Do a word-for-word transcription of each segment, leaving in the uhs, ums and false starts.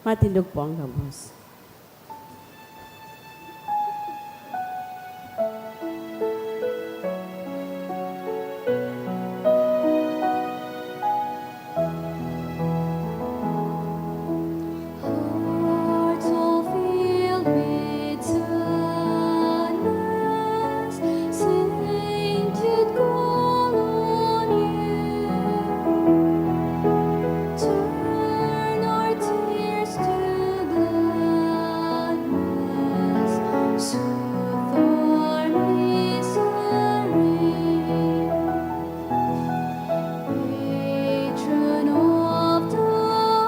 Matindog po ang gabos. Hearts all filled with sadness, Saint Jude call on you. Turn our tears to gladness, soothe our misery. Patron of the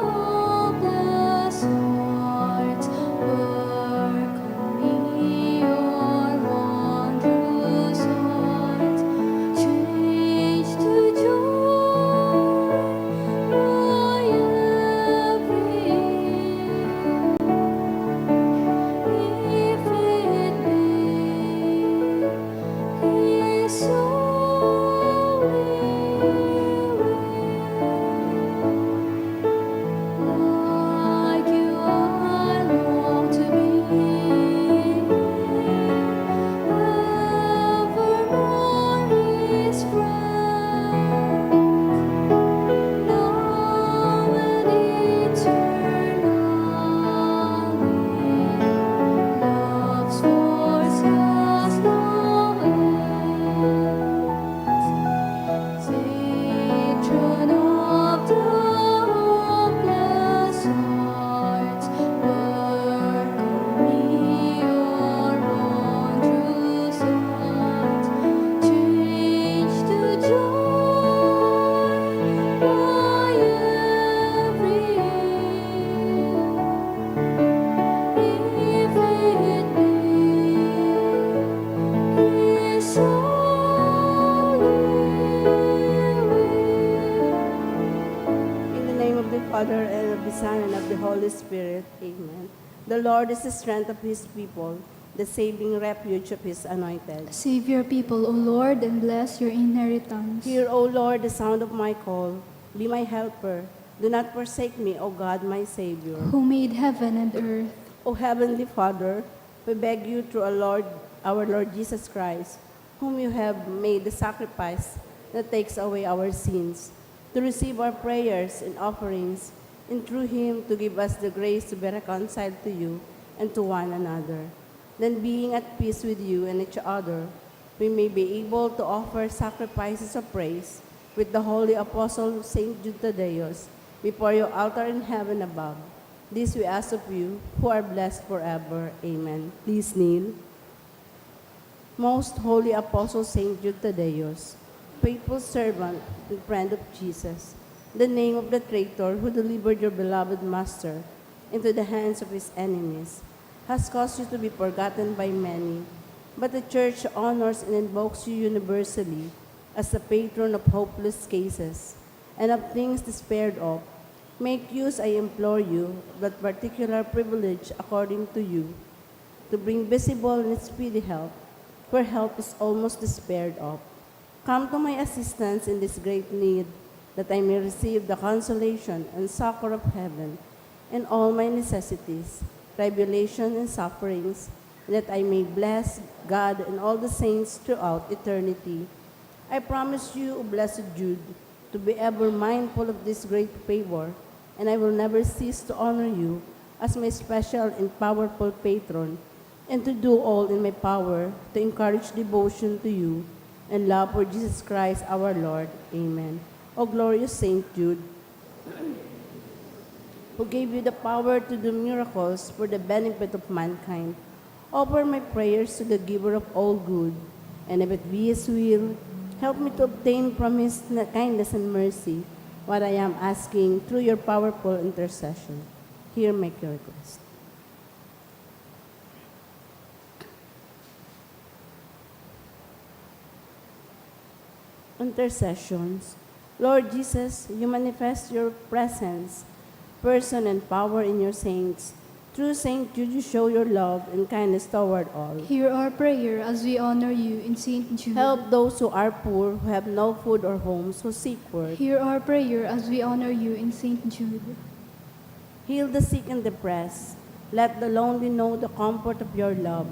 hopeless heart, work on me, your wondrous heart, change to joy my every ill, if it be His holy will. Like you, I long to be evermore His friend, now and eternally. Love's force has no end. Patron of the hopeless heart, work on me, your wondrous heart, change to joy my every ill, if it be His holy will. In the name of the Father, and of the Son, and of the Holy Spirit. Amen. The Lord is the strength of His people, the saving refuge of His anointed. Save your people, O Lord, and bless your inheritance. Hear, O Lord, the sound of my call. Be my helper. Do not forsake me, O God, my Savior. Who made heaven and earth. O Heavenly Father, we beg you through our Lord, our Lord Jesus Christ, whom you have made the sacrifice that takes away our sins, to receive our prayers and offerings, and through him to give us the grace to be reconciled to you and to one another. Then, being at peace with you and each other, we may be able to offer sacrifices of praise with the holy apostle Saint Jude Thaddeus before your altar in heaven above. This we ask of you, who are blessed forever. Amen. Please kneel. Most Holy Apostle Saint Jude Thaddeus, faithful servant and friend of Jesus, the name of the traitor who delivered your beloved Master into the hands of his enemies has caused you to be forgotten by many, but the Church honors and invokes you universally as the patron of hopeless cases and of things despaired of. Make use, I implore you, of that particular privilege according to you, to bring visible and speedy help where help is almost despaired of. Come to my assistance in this great need, that I may receive the consolation and succor of heaven in all my necessities, tribulation, and sufferings, and that I may bless God and all the saints throughout eternity. I promise you, O blessed Jude, to be ever mindful of this great favor, and I will never cease to honor you as my special and powerful patron, and to do all in my power to encourage devotion to you and love for Jesus Christ our Lord. Amen. O glorious Saint Jude, who gave you the power to do miracles for the benefit of mankind, offer my prayers to the Giver of all good, and if it be His will, help me to obtain from His kindness and mercy what I am asking through your powerful intercession. Hear my request. Intercessions. Lord Jesus, you manifest your presence, person, and power in your saints. Through Saint Jude, you show your love and kindness toward all. Hear our prayer as we honor you in Saint Jude. Help those who are poor, who have no food or homes, who seek work. Hear our prayer as we honor you in Saint Jude. Heal the sick and depressed. Let the lonely know the comfort of your love.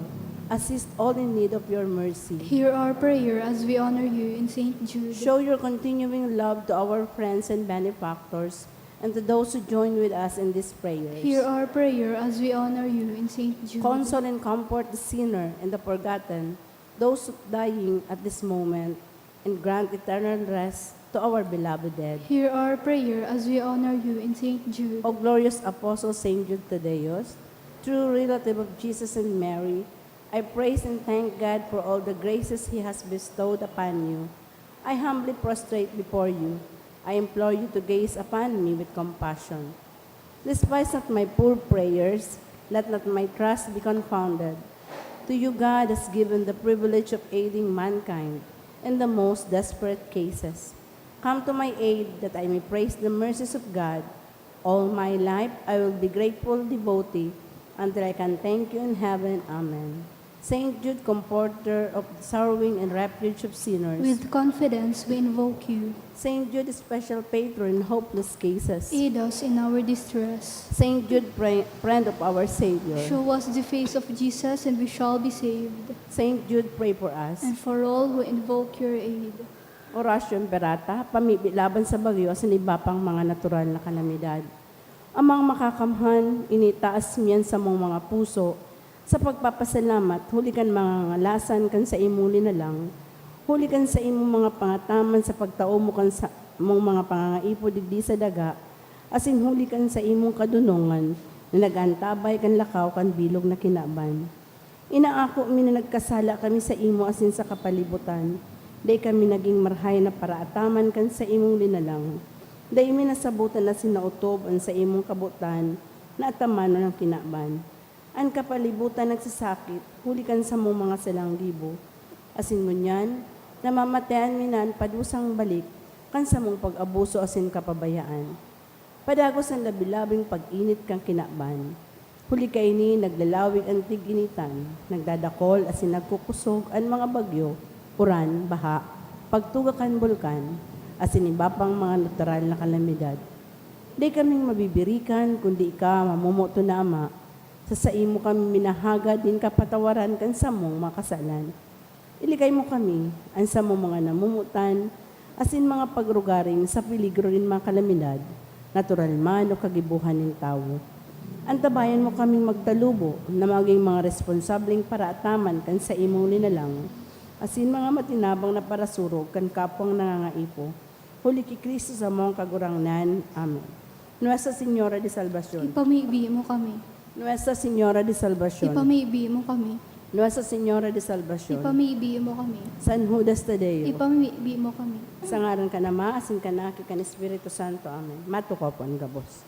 Assist all in need of your mercy. Hear our prayer as we honor you in Saint Jude. Show your continuing love to our friends and benefactors and to those who join with us in these prayers. Hear our prayer as we honor you in Saint Jude. Console and comfort the sinner and the forgotten, those dying at this moment, and grant eternal rest to our beloved dead. Hear our prayer as we honor you in Saint Jude. O glorious Apostle Saint Jude Thaddeus, true relative of Jesus and Mary, I praise and thank God for all the graces He has bestowed upon you. I humbly prostrate before you. I implore you to gaze upon me with compassion. Despise not my poor prayers, let not my trust be confounded. To you God has given the privilege of aiding mankind in the most desperate cases. Come to my aid that I may praise the mercies of God. All my life I will be grateful devotee until I can thank you in heaven. Amen. Saint Jude, comforter of sorrowing and refuge of sinners. With confidence we invoke you. Saint Jude, special patron in hopeless cases. Aid us in our distress. Saint Jude, pre- friend of our Savior. Show us the face of Jesus and we shall be saved. Saint Jude, pray for us. And for all who invoke your aid. Oratio Imperata, pamibi laban sa bagyo asin iba pang mga natural na kalamidad. Amang Makakamhan, initaas mi an samong mga puso sa pagpapasalamat huli kan mga ngalasan kan saimong linalang, huli kan saimong mga pangataman sa pagtao mo kan samong mga pangangaipo digdi sa daga, asin huli kan saimong kadonongan na nag-aantabay kan lakaw kan bilog na kinaban. Inaako mi na nagkasala kami saimo asin sa kapalibutan. Dai kami nagin marahay na paraataman kan saimong linalang. Dai mi nasabotan asin naotob an saimong kabotan na atamanon an kinaban. An kapalibutan nagsasakit huli kan samong mga salang gibo. Asin ngunyan, namamatean mi na an padusang balik kan samong pag-abuso asin kapabayaan. Padagos an labi-labing pag-init kan kinaban. Huli kaini, naglalawig an tig-initan, nagdadakol asin nagkukusog an mga bagyo, uran, baha, pagtuga kan bulkan, asin iba pang mga natural na kalamidad. Dai kaming mabibirikan kundi ika, mamomoton na Ama. Sa saimo kami minahagad nin kapatawaran kan samong mga kasalan. Iligay mo kami, an samong mga namomotan, asin mga pagrugaring sa peligro nin mga kalamidad, natural man o kagibohan nin tawo. Antabayan mo kaming magtalubo na magin mga responsableng paraataman kan saimong linalang, asin mga matinabang na parasurog kan kapwang nangangaipo, huli ki Cristo samong Kagurangnan. Amen. Nuestra Señora de Salvacion. Ipamibi mo kami. Nuestra Señora de Salvacion. Ipamibi mo kami. Nuestra Señora de Salvacion. Ipamibi mo kami. San Judas Tadeo. Ipamibi mo kami. Sa ngaran kan Ama, asin kan Aki, kan Espiritu Santo. Amen. Matukaw po an gabos.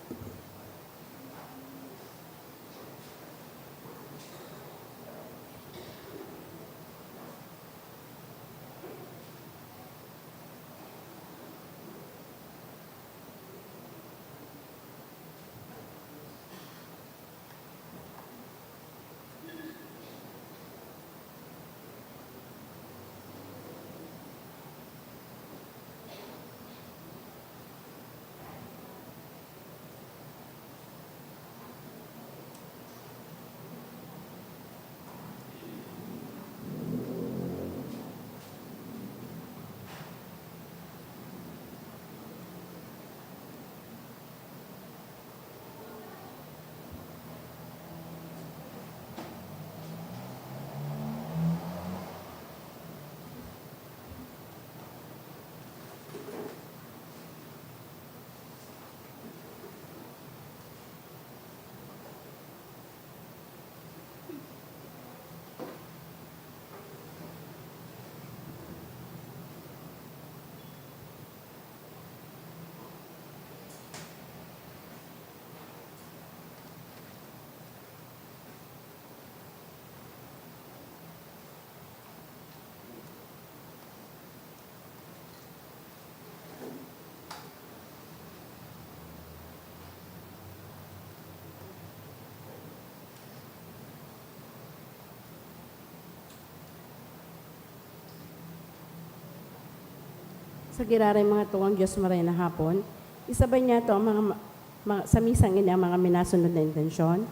Sa giraray mga tugang, Diyos maray na hapon. Isabay niyato ang mga ma-, Ma-, sa misang ini ang mga minasunod na intensyon.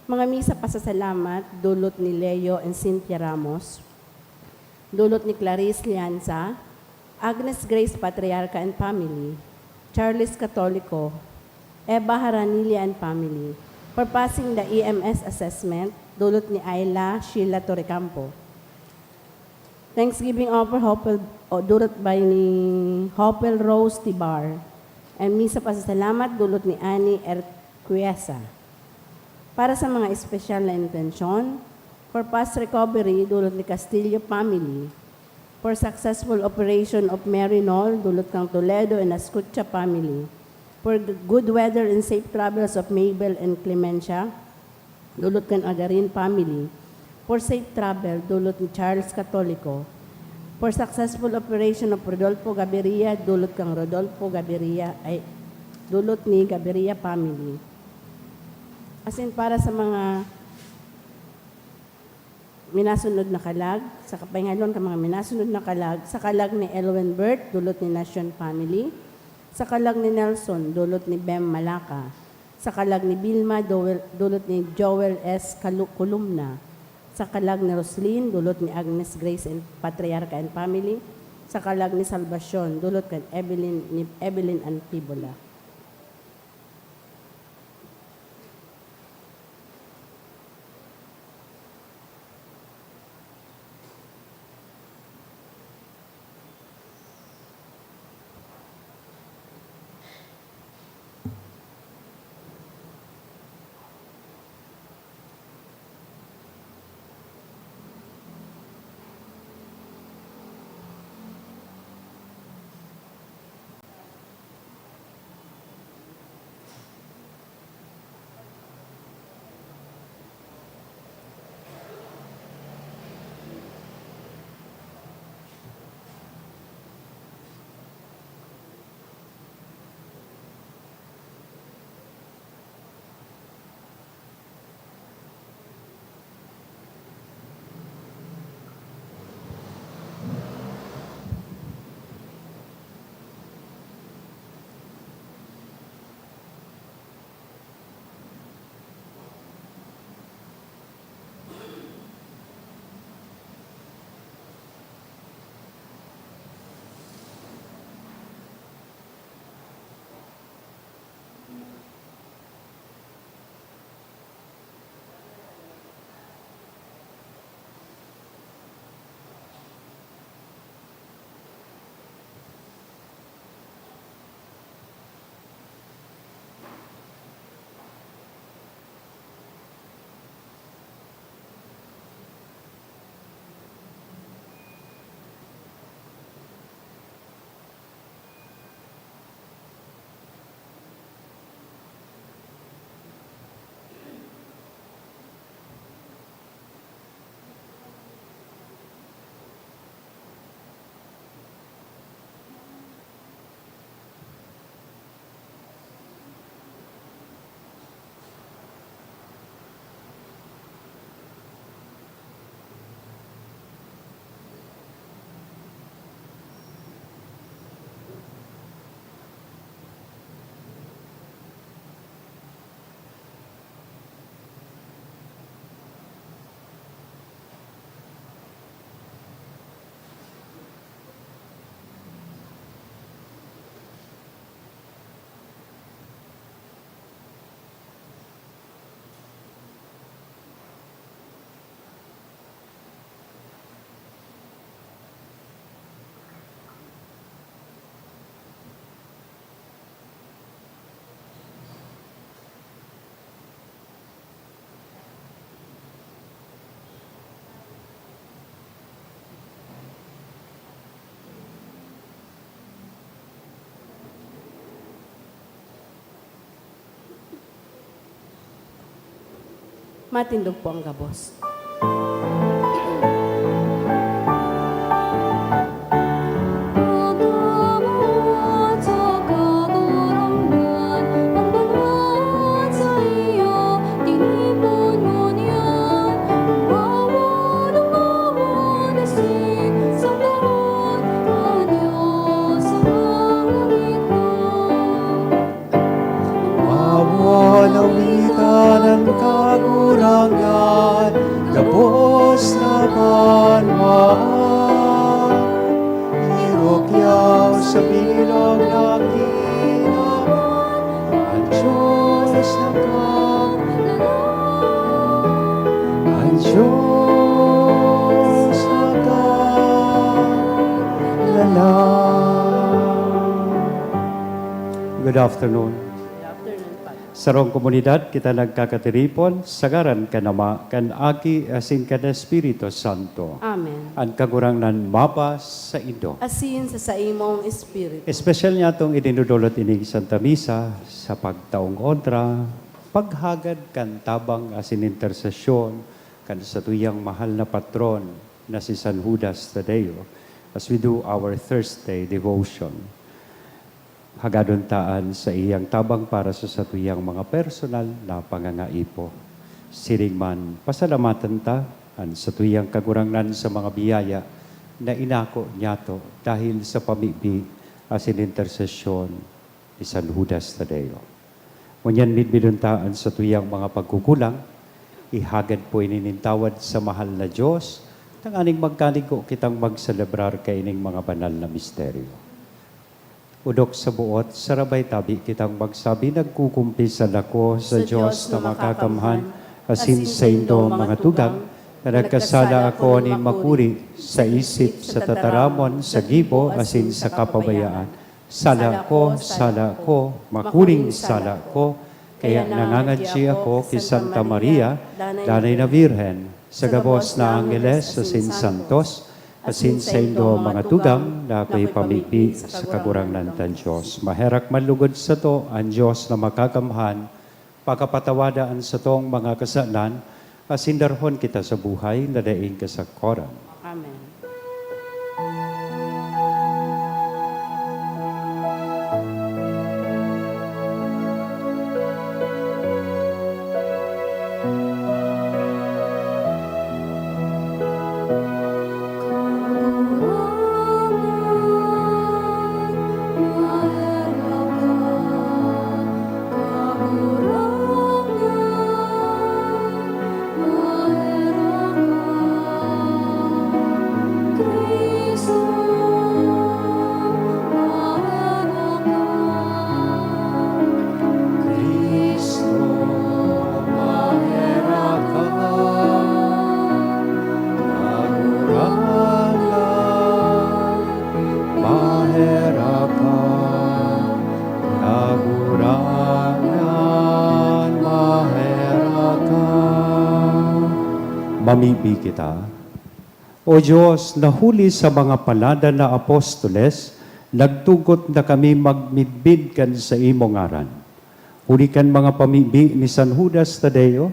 Mga misa pasasalamat, dulot ni Leo and Cynthia Ramos, dulot ni Clarice Lianza, Agnes Grace Patriarca and family, Charles Catolico, Eva Haranilia and family, for passing the E M S assessment, dulot ni Ayla Sheila Torrecampo. Thanksgiving offer, Hopel, o, dulot by ni Hopel Rose Tibar. And misa pasasalamat, dulot ni Annie Erquiesa. Para sa mga espesyal na intensyon, for fast recovery, dulot ni Castillo family. For successful operation of Mary Nol, dulot kan Toledo and Ascucha family. For g-, good weather and safe travels of Mabel and Clemencia, dulot kan Agarin family. For safe travel, dulot ni Charles Catolico. For successful operation of Rodolfo Gaviria, dulot kan Rodolfo Gaviria, ay, dulot ni Gaviria family. As in, para sa mga minasunod na kalag, sa kapahingalon kan mga minasunod na kalag, sa kalag ni Elwin Bert, dulot ni Nacion family, sa kalag ni Nelson, dulot ni Bem Malaka, sa kalag ni Vilma, dowel-, dulot ni Joel S. Kalu-, Columna, sa kalag ni Roslyn, dulot ni Agnes Grace and Patriarca and family, sa kalag ni Salvacion, dulot kan Evelyn, ni Evelyn Antibola. Matindog po ang gabos. An Diyos nagkalalang. Good afternoon. Good afternoon, Father. Sarong komunidad kita nagkakatiripon, sa ngaran kan Ama, kan Aki, asin kan Espiritu Santo. Amen. An Kagurangnan mapa saindo. Asin sa saimong espiritu. Espesyal niyatong idinudulot ining Santa Misa sa pagtaong onra, paghagad kan tabang asin intersesyon kan satuyang mahal na patron na si San Judas Tadeo, as we do our Thursday devotion. Hagadon ta an saiyang tabang para sa satuyang mga personal na pangangaipo. Siring man, pasalamatan ta an satuyang Kagurangnan sa mga biyaya na inako niyato dahil sa pamibi asin intersesyon ni San Judas Tadeo. Ngunyan midbidon ta an satuyang mga pagkukulang, ihagad po ini nin tawad sa mahal na Diyos, tanganing magkanigo kitang magselebrar kaining mga banal na misteryo. Odok sa buot, sarabay tabi kitang magsabi, "Nagkukumpisal ako sa Diyos na makakamhan, asin saindo, mga tugang, na nagkasala ako nin makuri sa isip, sa tataramon, sa gibo, asin sa kapabayaan. Sala ko, sala ko, makuring sala ko." Kaya nangangadyi ako ki Santa Maria, Danay na Birhen, sa gabos na angheles asin santos, asin saindo, mga tugang, na ako'y pamibi sa Kagurangnan tang Diyos. Maherak man lugod sato an Diyos na makakamhan, pakapatawada an satong mga kasalan, asin darhon kita sa buhay na daing kasagkoran. Amen. Cristo, maherak ka. Kagurangnan, maherak ka. Kagurangnan, maherak ka. Mamibi kita. O Dios, na huli sa mga paladan na apostoles, nagtugot na kami magmidbid kan saimo ngaran. Huli kan mga pamibi ni San Judas Tadeo,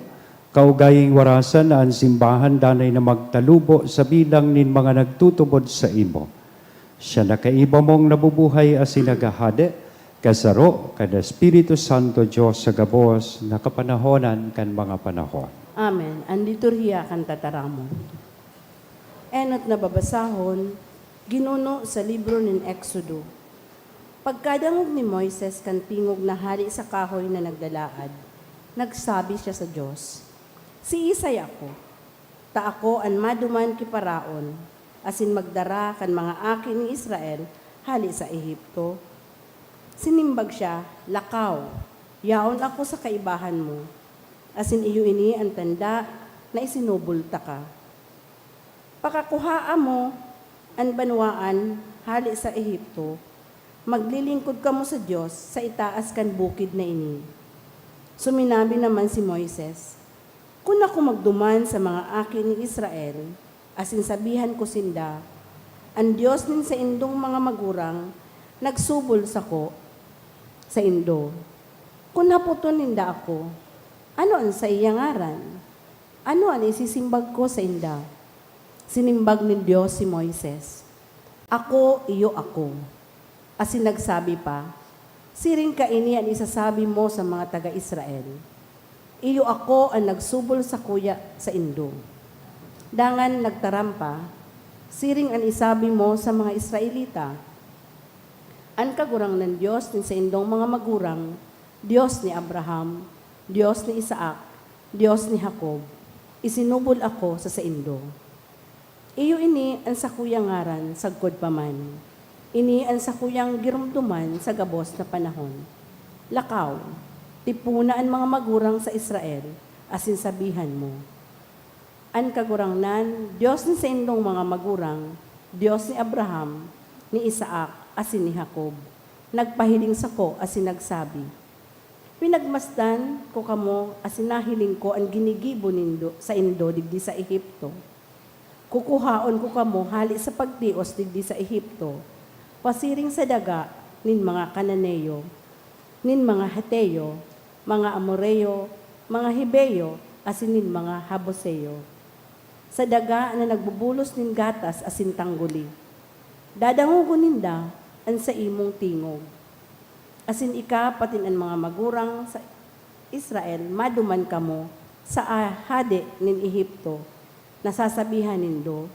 kaugaying warasan na an simbahan danay na magtalubo sa bilang nin mga nagtutubod saimo. Siya na kaiba mong nabubuhay asin naghahade, kasaro kan Espiritu Santo, Dios sa gabos na kapanahonan kan mga panahon. Amen. An liturhiya kan tataramon. Enot na babasahon, ginuno sa libro nin Exodo. Pagkadangog ni Moises kan tingog na hale sa kahoy na nagdalaad, nagsabi siya sa Dios, "Siisay ako, ta ako an maduman ki Faraon, asin magdara kan mga aki ni Israel hale sa Egipto?" Sinimbag siya, "Lakaw, yaon ako sa kaibahan mo, asin iyo ini an tanda na isinubol taka." Pakakuhaa mo an banwaan hale sa Egipto, maglilingkod kamo sa Dios sa itaas kan bukid na ini. Suminabi naman si Moises, "Kun ako magduman sa mga aki ni Israel, asin sabihan ko sinda, 'An Dios nin saindong mga magurang nagsubol sako, saindo.' Kun hapoton ninda ako, 'Ano an saiya ngaran?' Ano an isisimbag ko sainda?" Sinimbag nin Dios si Moises, "Ako, iyo ako." Asin nagsabi pa, "Siring kaini an isasabi mo sa mga taga Israel, 'Iyo ako an nagsubol sakuya saindo.'" Dangan nagtaram pa, "Siring an isabi mo sa mga Israelita, 'An Kagurangnan Dios nin saindong mga magurang, Dios ni Abraham, Dios ni Isaac, Dios ni Jacob, isinubol ako sa saindo.' Iyo ini an sakuyang ngaran sagkod pa man. Ini an sakuyang giromdoman sa gabos na panahon. Lakaw, Tipona an mga magurang sa Israel, asin sabihan mo, 'An Kagurangnan, Dios ni saindong mga magurang, Dios ni Abraham, ni Isaac, asin ni Jacob, nagpahiling sako asin nagsabi, 'Pinagmasdan ko kamo asin nahiling ko an ginigibo nindo, saindo digdi sa Egipto. Kukuhaon ko kamo hale sa pagtios digdi sa Egipto, pasiring sa daga nin mga Cananeo, nin mga Heteo, mga Amoreo, mga Hibeo, asin nin mga Jebuseo, sa daga na nagbubulos nin gatas asin tangguli. Dadangogon ninda an saimong tingog. Asin ika, pati an mga magurang sa Israel, maduman kamo sa hade nin Egipto, na sasabihan nindo,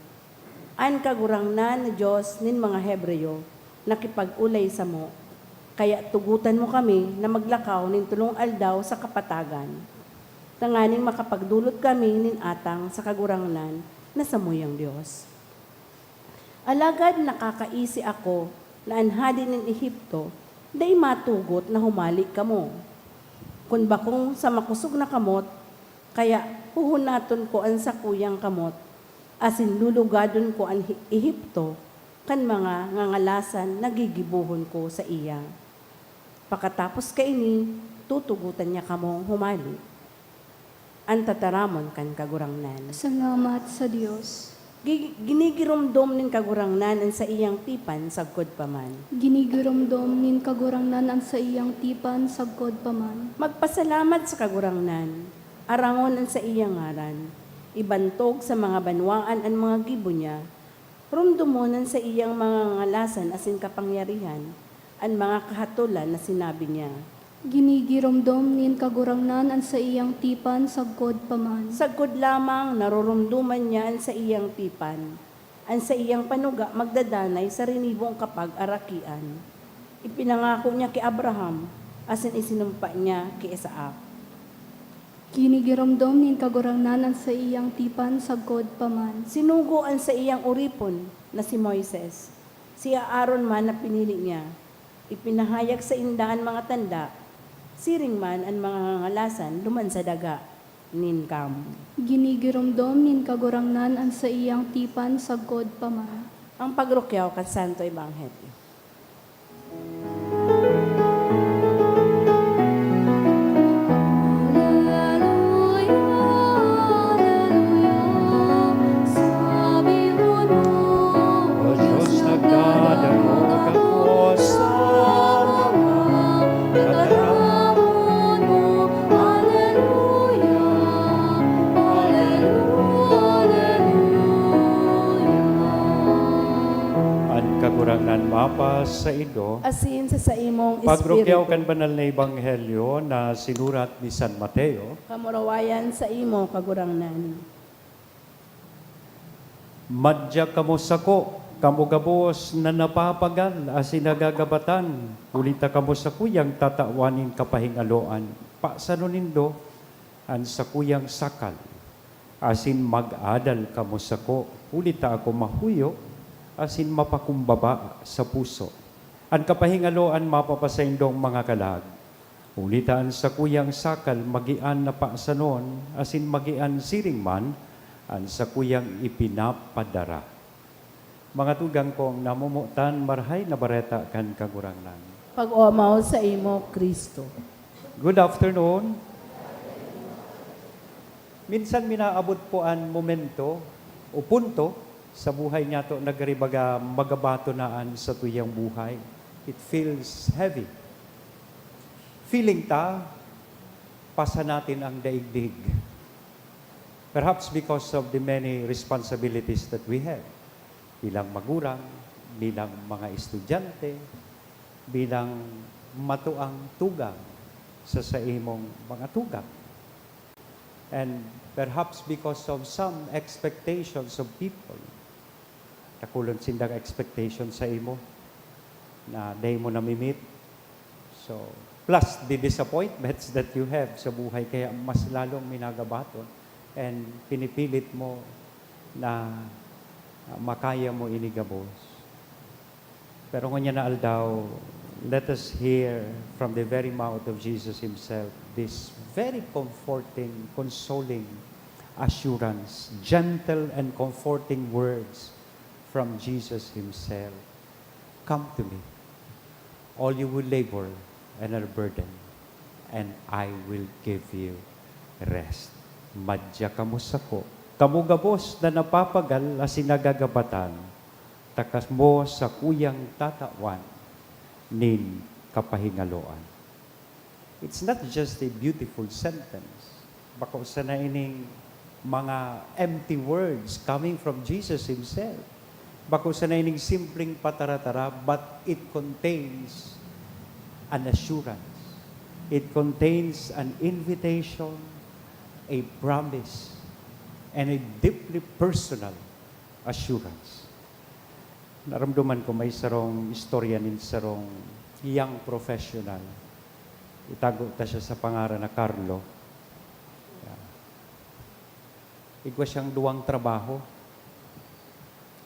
'An Kagurangnan na Dios nin mga Hebreo nakipag-olay samo, kaya tugotan mo kami na maglakaw nin tolong aldaw sa kapatagan, tanganing makapagdolot kami nin atang sa Kagurangnan na samuyang Dios.' Alagad nakakaisi ako na an hade nin Egipto dai matugot na humale kamo. Kun bakong sa makosog na kamot, kaya huhunaton ko an sakuyang kamot, asin lulugadon ko an Hi-, Egipto kan mga ngangalasan na gigibohon ko saiya. Pakatapos kaini, tutugotan niya kamong humale. An tataramon kan Kagurangnan. Salamat sa Dios. Gi-, ginigiromdom nin Kagurangnan an saiyang tipan sagkod pa man. Ginigiromdom nin Kagurangnan an saiyang tipan sagkod pa man. Magpasalamat sa Kagurangnan, arangon an saiyang ngaran. Ibantog sa mga banwaan an mga gibo niya. Romdomon an saiyang mga ngalasan asin kapangyarihan, an mga kahatolan na sinabi niya. Ginigiromdom nin Kagurangnan an saiyang tipan sagkod pa man. Sagkod lamang naroromdoman niya an saiyang tipan. An saiyang panuga magdadanay sa rinibong kapagarakian. Ipinangako niya ki Abraham, asin isinumpa niya ki Isaac. Ginigiromdom nin Kagurangnan an saiyang tipan sagkod pa man. Sinugo an saiyang oripon na si Moises, si Aaron man na pinili niya. Ipinahayag sainda an mga tanda, siring man an mga ngangalasan duman sa daga nin Kam. Ginigiromdom nin Kagurangnan an saiyang tipan sagkod pa man. Ang pagrukyaw kan Santo Ebanghelyo. O Diyos, nagdadangog ako sa mga tataramon mo. Aleluya, aleluya, aleluya. An Kagurangnan mapasaindo. Asin sa saimong Pagrukyaw espiritu. Kan banal na ebanghelyo na sinurat ni San Mateo. Kamurawayan saimo, Kagurangnan. Madya kamo sako, kamo gabos na napapagal asin nagagabatan, huli ta kamo sakuyang tatawan nin kapahingaloan. Pasanon nindo an sakuyang sakal, asin mag-adal kamo sako, huli ta ako mahuyo asin mapakumbaba sa puso. An kapahingaloan mapapasaindong mga kalag. Huli ta an sakuyang sakal magian na pasanon, asin magian siring man an sakuyang ipinapadara. Mga tugang kong namomotan, Marahay na Bareta kan Kagurangnan. Pag-omaw saimo, Cristo. Good afternoon. Minsan minaabot po an momento o punto sa buhay niyato na gari baga magabaton na an satuyang buhay. It feels heavy. Feeling ta, pasa natin ang daigdig. Perhaps because of the many responsibilities that we have. Bilang magurang, bilang mga estudyante, bilang matuang tugang sa saimong mga tugang. And perhaps because of some expectations of people, dakulon sindang expectation sa imo na dai mo nami-meet. So, plus the disappointments that you have sa buhay, kaya mas lalong minagabaton and pinipilit mo na, ah, makaya mo ini gabos. Pero ngunyan na aldaw, Let us hear from the very mouth of Jesus himself this very comforting, consoling assurance, gentle and comforting words from Jesus himself. "Come to me, all you who labor and are burdened, and I will give you rest." Madya kamo sako, kamo gabos na napapagal asin nagagabatan, ta kamo sakuyang tatawan nin kapahingaloan. It's not just a beautiful sentence. Bako sana ining mga empty words coming from Jesus himself. Bako sana ining simpleng patara-tara, but it contains an assurance. It contains an invitation, a promise, and a deeply personal assurance. Naramdaman ko may sarong istorya nin sarong young professional. Itago ta siya sa pangaran na Carlo. Yeah. Igwa siyang duwang trabaho.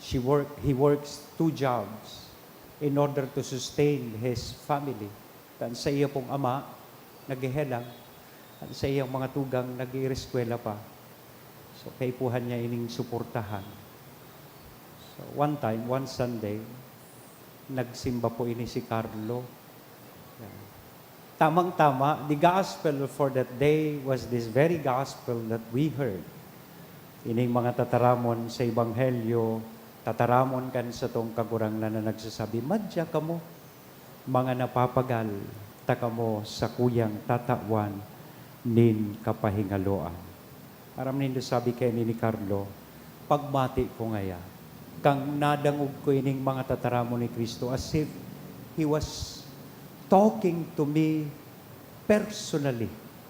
She work, he works two jobs in order to sustain his family. Kan sa iya pong ama, naghehelang. Kan sa iyang mga tugang, nag-iireskwela pa. So, kaipuhan niya ining suportahan. So, one time, one Sunday, nagsimba po ini si Carlo. Yan. Tamang-tama, the gospel for that day was this very gospel that we heard. Ining mga tataramon sa Ebanghelyo, tataramon kan satong Kagurangnan na nagsasabi, "Madya kamo, mga napapagal, ta kamo sakuyang tatawan nin kapahingaloan." Aram nindo, sabi kaini ni Carlo, pagmati ko ngaya, kan nadangog ko ining mga tataramon ni Cristo, as if he was talking to me personally.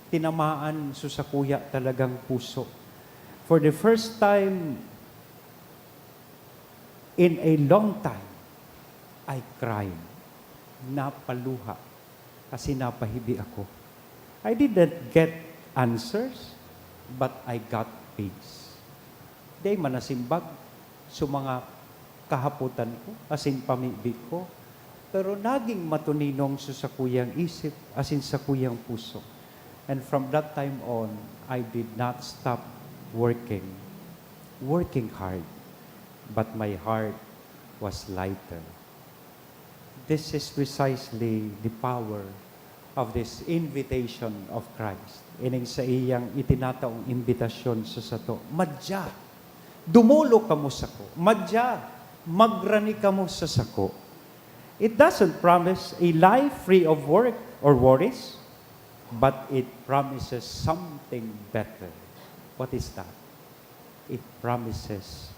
Tinamaan so sakuya talagang puso. For the first time in a long time, I cried. Napaluha. Kasi napahibi ako. I didn't get answers, but I got peace. Dai man nasimbag so mga kahapotan ko, asin pamibi ko, pero naging matuninong so sakuyang isip asin sakuyang puso. And from that time on, I did not stop working, working hard, but my heart was lighter. This is precisely the power of this invitation of Christ. Ining saiyang itinataong imbitasyon sa sato, "Madya, dumolok kamo sako. Madya, magrani kamo sa sako." It doesn't promise a life free of work or worries, but it promises something better. What is that? It promises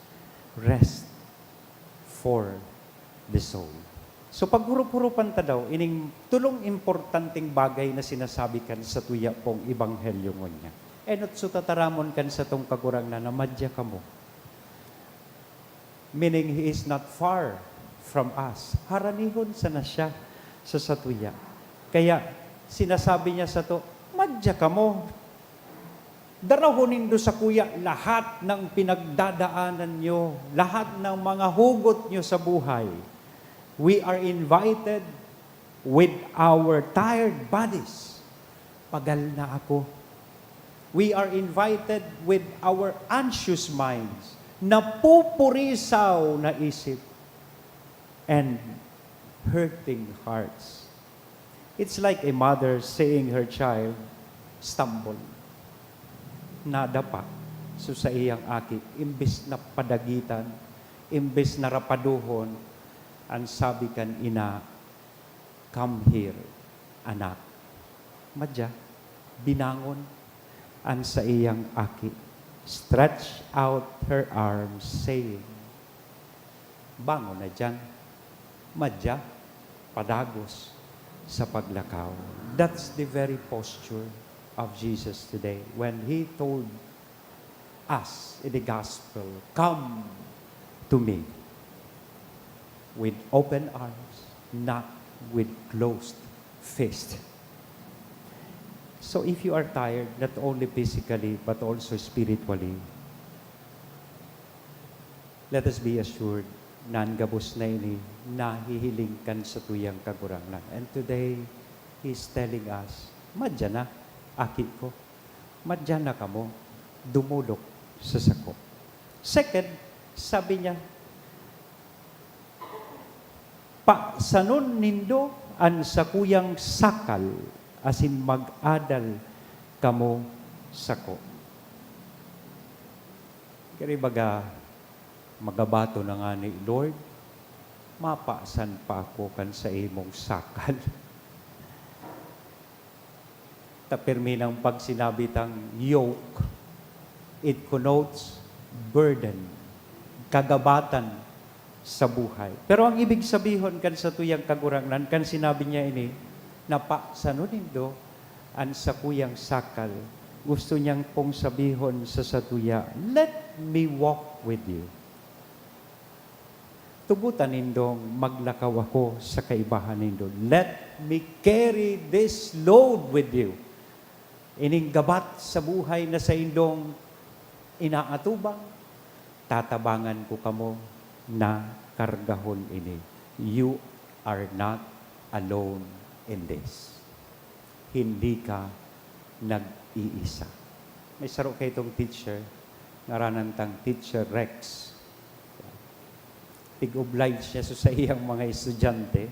rest for the soul. So, paghurup-hurupan ta daw ining tolong importanteng bagay na sinasabi kan satuya pong ebanghelyo ngunyan. Enot so tataramon kan satong Kagurangnan na, "Madya kamo." Meaning, he is not far from us. Haranihon sana siya sa satuya. Kaya, sinasabi niya sato, "Madya kamo." Darahon nindo sakuya lahat ng pinagdadaanan nyo, lahat ng mga hugot nyo sa buhay. We are invited with our tired bodies. Pagal na ako. We are invited with our anxious minds, napupurisaw na isip, and hurting hearts. It's like a mother seeing her child stumble. Nadapa so saiyang aki, imbes na padagitan, imbes na rapaduhon, an sabi kan ina, "Come here, anak." Madya, binangon an saiyang aki, stretched out her arms, saying, "Bangon na diyan. Madya, padagos sa paglakaw." That's the very posture of Jesus today when he told us in the gospel, "Come to me with open arms, not with closed fist." So if you are tired, not only physically, but also spiritually, let us be assured na an gabos na ini nahihiling kan satuyang Kagurangnan. And today, He's telling us, "Madya na, aki ko. Madya na kamo. Dumolok sa sako." Second, sabi niya, "Pasanon nindo an sakuyang sakal asin mag-adal kamo sako." Kaya baga, magabato na ngani, "Lord, mapasan pa ako kan sa imong sakal." Ta pirmi nang pag sinabi tang yoke, it connotes burden, kagabatan sa buhay. Pero ang ibig sabihon kan satuyang Kagurangnan, kan sinabi niya ini, na pasanon nindo an sakuyang sakal, gusto niyang pong sabihon sa satuya, "Let me walk with you." Tugotan nindong maglakaw ako sa kaibahan nindo. "Let me carry this load with you." Ining gabat sa buhay na saindong inaatubang, tatabangan ko kamo na kargahon ini. You are not alone in this. Hindi ka nag-iisa. May saro kaitong teacher, ngaranan tang Teacher Rex. Tig-oblige siya sa saiyang mga estudyante.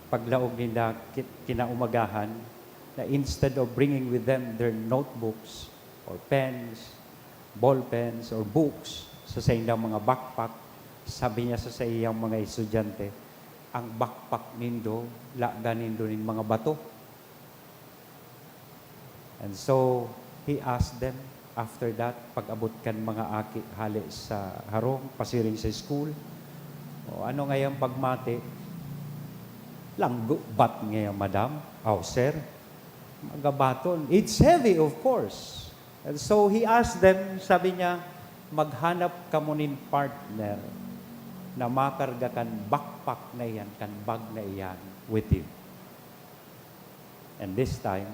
Paglaog ninda ki-, kinaumagahan, na instead of bringing with them their notebooks or pens, ball pens or books sa saindang mga backpack, sabi niya sa saiyang mga estudyante, "Ang backpack nindo, lagan nindo nin mga bato." And so, he asked them, after that, pag-abot kan mga aki hale sa harong, pasiring sa school, "O, ano ngayang pagmati?" "Langgo bat ngaya, madam?" "Aw, sir, magabaton." "It's heavy, of course." And so, he asked them, sabi niya, "Maghanap kamo nin partner na makarga kan backpack na iyan, kan bag na iyan, with you." And this time,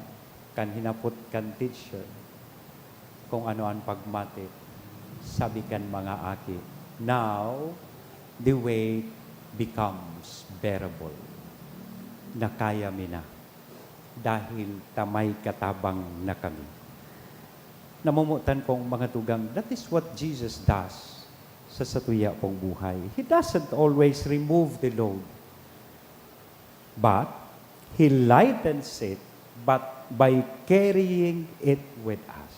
kan hinapot kan teacher kung ano an pagmati, sabi kan mga aki, "Now, the weight becomes bearable." Na kaya mi na, dahil ta may katabang na kami. Namomotan kong mga tugang, that is what Jesus does sa satuya pong buhay. He doesn't always remove the load. But He lightens it, but by carrying it with us.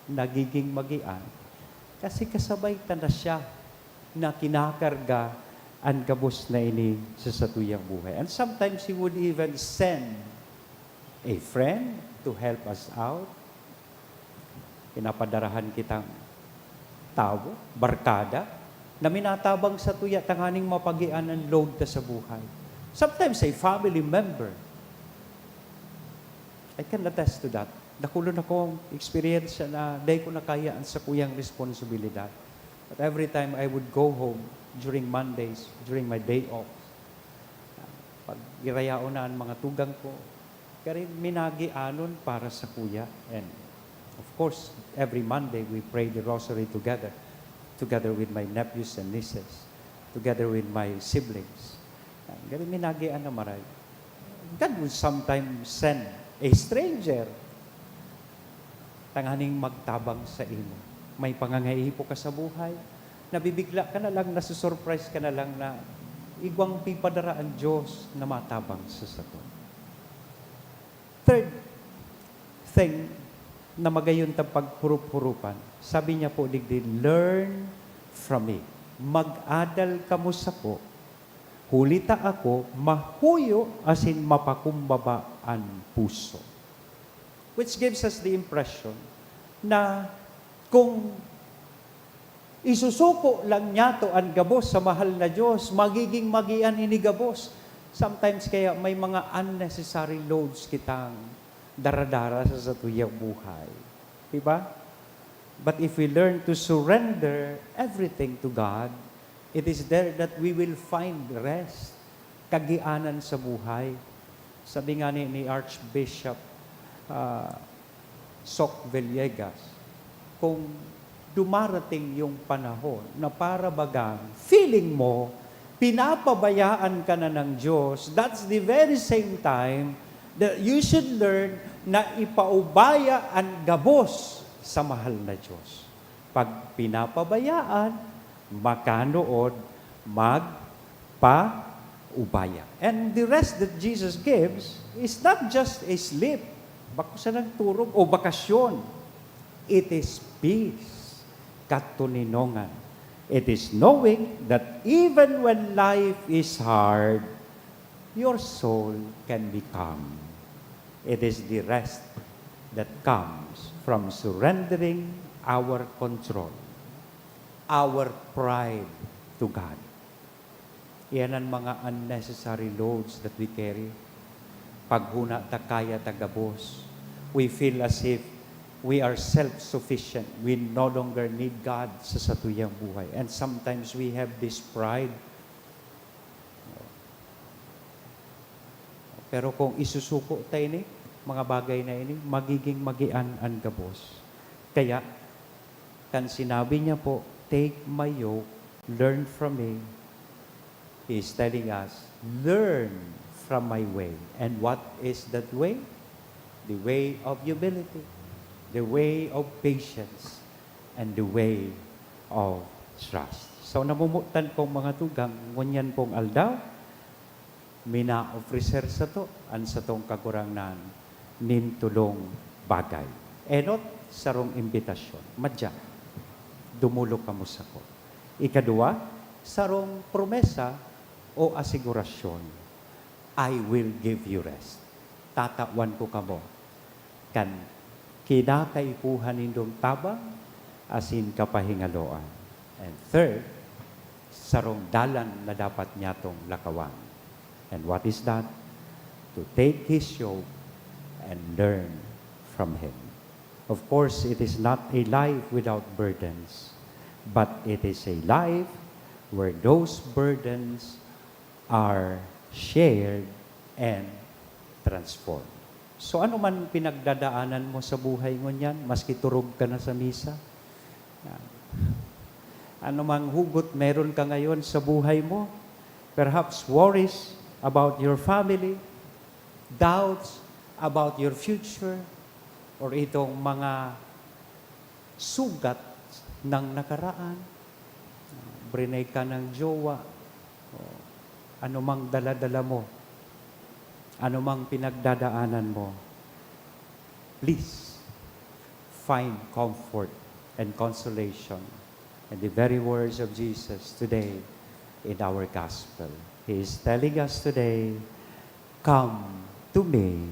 Nagiging magian kasi kasabay ta na siya na kinakarga an gabos na ini sa satuyang buhay. And sometimes He would even send a friend to help us out. Pinapadarahan kitang tawo, barkada, na minatabang satuya tanganing mapagian an load ta sa buhay. Sometimes a family member. I can attest to that. Dakulon akong eksperyensya na dai ko na kaya an sakuyang responsibilidad. But every time I would go home during Mondays, during my day off, pag-irayaon na an mga tugang ko, kaya rin minagianon para sakuya. And of course, every Monday we pray the rosary together, together with my nephews and nieces, together with my siblings. Yan, kaya rin minagian na maray. God will sometimes send a stranger tanganing magtabang sa imo. May pangangaipo ka sa buhay, nabibigla ka na lang, nasusurprise ka na lang na igwang pipadara an Diyos na matabang sa sato. Third thing na magayon ta paghurup-hurupan, sabi niya po digdi, "Learn from me." Mag-adal kamo sako, huli ta ako mahuyo asin mapakumbaba an puso. Which gives us the impression na kung isusuko lang niyato an gabos sa mahal na Diyos, magiging magian ini gabos. Sometimes kaya may mga unnecessary loads kitang daradara sa satuyang buhay. Di ba? But if we learn to surrender everything to God, it is there that we will find rest, kagianan sa buhay. Sabi nga ni, ni Archbishop, ah, Sok Villegas, kung Dumarating yung panahon na para bagang feeling mo, pinapabayaan ka na ng Diyos. That's the very same time that you should learn na ipaubaya an gabos sa mahal na Diyos. Pag pinapabayaan, makanood, magpaubaya. And the rest that Jesus gives is not just a sleep, bako sa nagturog o bakasyon. It is peace, katoninongan. It is knowing that even when life is hard, your soul can be calm. It is the rest that comes from surrendering our control, our pride to God. Iyan ang mga unnecessary loads that we carry. Paghuna ta kaya ta gabos, we feel as if we are self-sufficient. We no longer need God sa satuyang buhay. And sometimes we have this pride. Pero kung isusuko ta ini, mga bagay na ini, magiging magian an gabos. Kaya, kan sinabi niya po, "Take my yoke, learn from me," He is telling us, "Learn from my way." And what is that way? The way of humility, the way of patience, and the way of trust. So, namumutan kong mga tugang, ngunyan pong aldaw, mina-ofrecer sato an satong Kagurangnan nin tolong bagay. Enot, sarong imbitasyon. Madya, dumolok kamo sako. Ikaduwa, sarong promesa o asigurasyon, "I will give you rest." Tatawan ko kamo kan kinakaipuhan nindong tabang asin kapahingaloan. And third, sarong dalan na dapat nyatong lakawan. And what is that? To take His yoke and learn from Him. Of course, it is not a life without burdens, but it is a life where those burdens are shared and transformed. So, ano man pinagdadaanan mo sa buhay ngunyan, maski turog ka na sa misa, yan. Ano mang hugot meron ka ngayon sa buhay mo, perhaps worries about your family, doubts about your future, or itong mga sugat ng nakaraan, brinay ka ng jowa, o anumang dala-dala mo, anumang pinagdadaanan mo, please find comfort and consolation in the very words of Jesus today in our gospel. He is telling us today, "Come to me.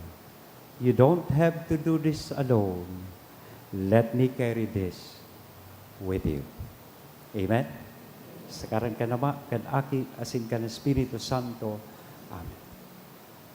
You don't have to do this alone. Let me carry this with you." Amen? Sa ngaran kan Ama, kan Aki, asin kan Espiritu Santo. Amen. Praise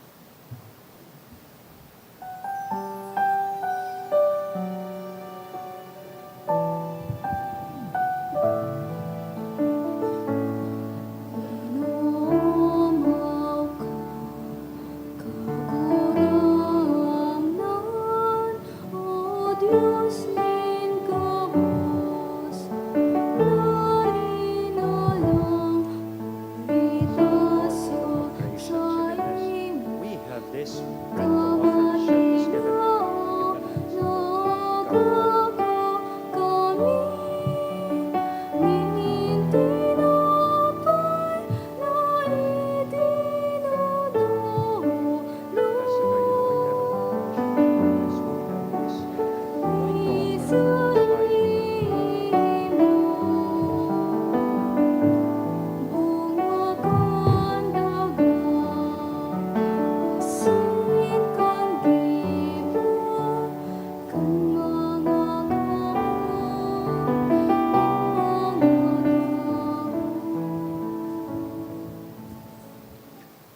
the Lord. We have this bread of affliction is given in the name of God.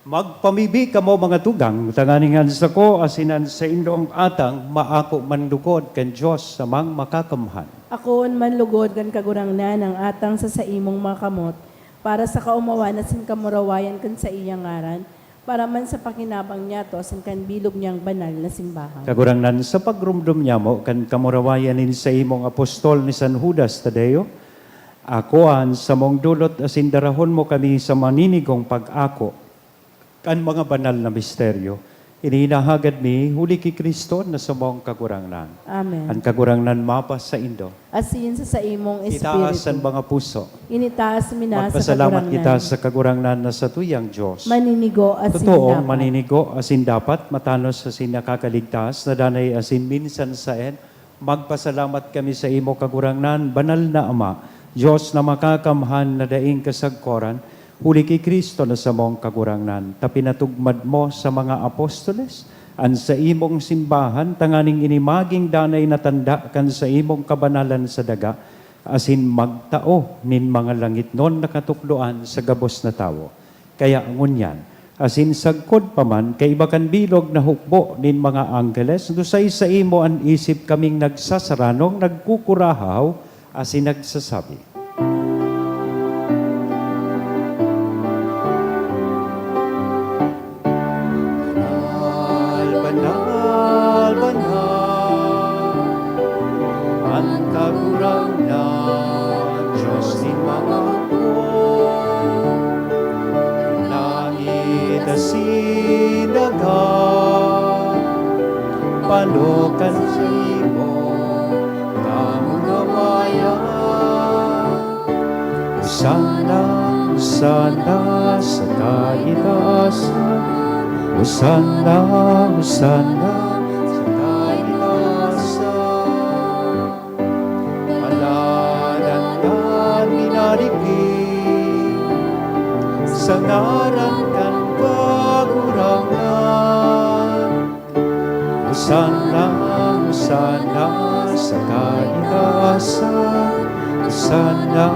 Magpamibi kamo, mga tugang, tanganing an sako asin an saindong atang maako manlugod kan Dios samang Makakamhan. Akoon manlugod kan Kagurangnan an atang sa saimong mga kamot, para sa kaomawan asin kamurawayan kan saiyang ngaran, Para man sa pakinabang niyato asin kan bilog niyang banal na simbahan. Kagurangnan, sa pagromdom niamo kan kamurawayan nin saimong apostol ni San Judas Tadeo, akoa an samong dulot asin darahon mo kami sa maninigong pag-ako kan mga banal na misteryo. Ini hinahagad mi huli ki Cristo na samong Kagurangnan. Amen. An Kagurangnan mapasaindo. Asin sa saimong Itaas an espiritu. Mga puso. Initaas mi na sa Magpasalamat Kagurangnan. Kita sa Kagurangnan na satuyang Diyos. Maninigo asin Totoong dapat. Maninigo asin dapat, matanos asin nakakaligtas, na danay asin minsan saen, magpasalamat kami sa imo, Kagurangnan, banal na Ama, Diyos na makakamhan na daing kasagkoran, huli ki Cristo na samong Kagurangnan, ta pinatugmad mo sa mga apostoles an saimong simbahan, tanganing ini magin danay na tanda kan saimong kabanalan sa daga, asin magtao nin mga langitnon na katukdoan sa gabos na tawo. Kaya ngunyan, asin sagkod pa man, kaiba kan bilog na hukbo nin mga anggeles, dusay saimo an isip kaming nagsasaranong, nagkukurahaw, asin nagsasabi, Banal, banal, banal, an Kagurangnan, Diyos nin mga hukbo. Langit asin daga, palokan sa imo, kamurawayan. Hosanna, Hosanna sa kaitaasan. Hosanna, Hosanna sa kaitaasan. Paladan kan minarigin sa ngaran kan Kagurangnan. Hosanna, Hosanna sa kaitaasan. Hosanna,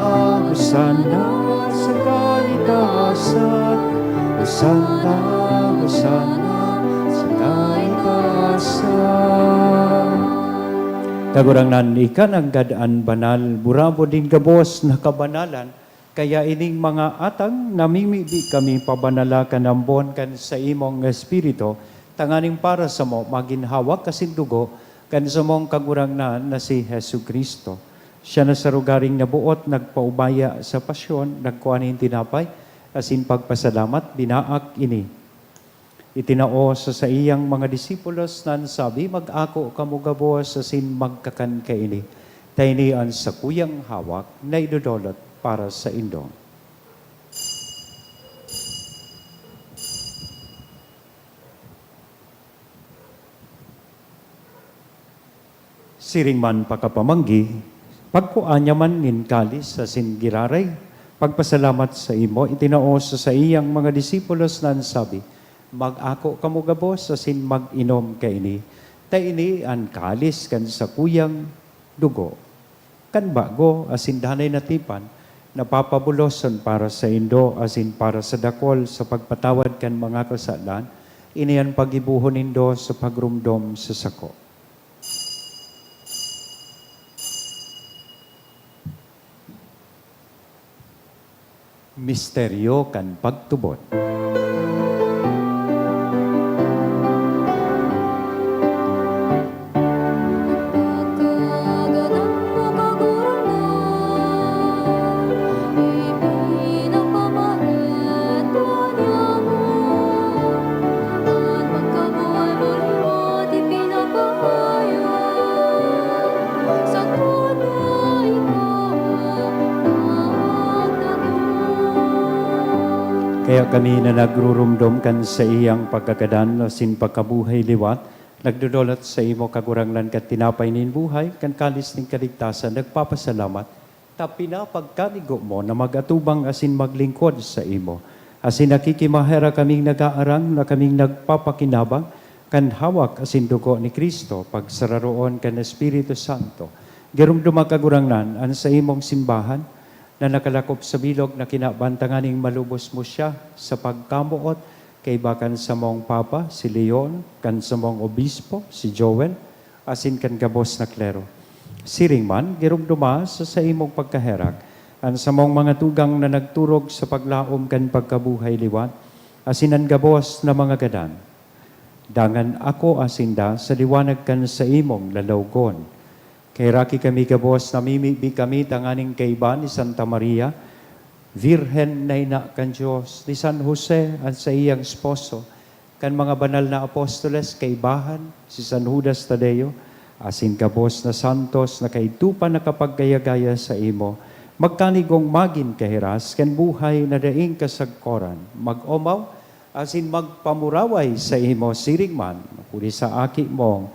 Hosanna sa kaitaasan. Hosanna, Hosanna sa kaitaasan. Kagurangnan, ika nanggad an banal, burabod nin gabos na kabanalan, kaya ining mga atang namimibi kami pabanala kan ambon kan saimong Espiritu, tanganing para samo magin hawak asin dugo kan samong Kagurangnan na si Jesu-Cristo. Siya na sa rogaring naboot nagpaubaya sa pasyon, nagkua nin tinapay, asin pagpasalamat, binaak ini. Itinao sa saiyang mga disipulos na an sabi, "Mag-ako kamo gabos asin magkakan kaini, ta ini an sakuyang hawak na idodolot para saindo." Siring man pakapamanggi, pagkua niya man nin kalis asin giraray, pagpasalamat saimo, itinao sa saiyang mga disipulos na an sabi, "Mag-ako kamo gabos asin mag-inom kaini, ta ini an kalis kan sakuyang dugo, kan bago asin danay na tipan, na papabuloson para saindo asin para sa dakol sa pagpatawad kan mga kasalan. Ini an paggibohon nindo sa pagromdom sa sako." Misteryo kan pagtubod. Kaya kami na nagrurumdom kan saiyang pagkagadan asin pagkabuhay liwat, nagdodolot saimo, Kagurangnan, kan tinapay nin buhay, kan kalis nin kaligtasan, nagpapasalamat, ta pinapagkanigo mo na mag-atubang asin maglingkod saimo. Asin nakikimaherak kaming nag-aarang na kaming nagpapakinabang kan hawak asin dugo ni Cristo, pagsararoon kan Espiritu Santo. Giromdoma, Kagurangnan, an saimong simbahan na nakalakop sa bilog na kinaban, tanganing malubos mo siya sa pagkamoot, kaiba kan samong Papa, si Leon, kan samong Obispo, si Joel, asin kan gabos na klero. Siring man, giromdoma sa saimong pagkaherak an samong mga tugang na nagturog sa paglaom kan pagkabuhay liwat, asin an gabos na mga gadan. Dangan akoa sinda sa liwanag kan saimong lalawgon. Kaheraki kami gabos, namimibi kami tanganing kaiba ni Santa Maria, Birhen na ina kan Dios, ni San Jose, an saiyang esposo, kan mga banal na apostoles, kaibahan, si San Judas Tadeo, asin gabos na santos na kaidto pa nakapagkaya-gaya saimo, magkanigong magin kahiras kan buhay na daing kasagkoran, mag-omaw, asin magpamuraway saimo siring man, huli sa Aki mong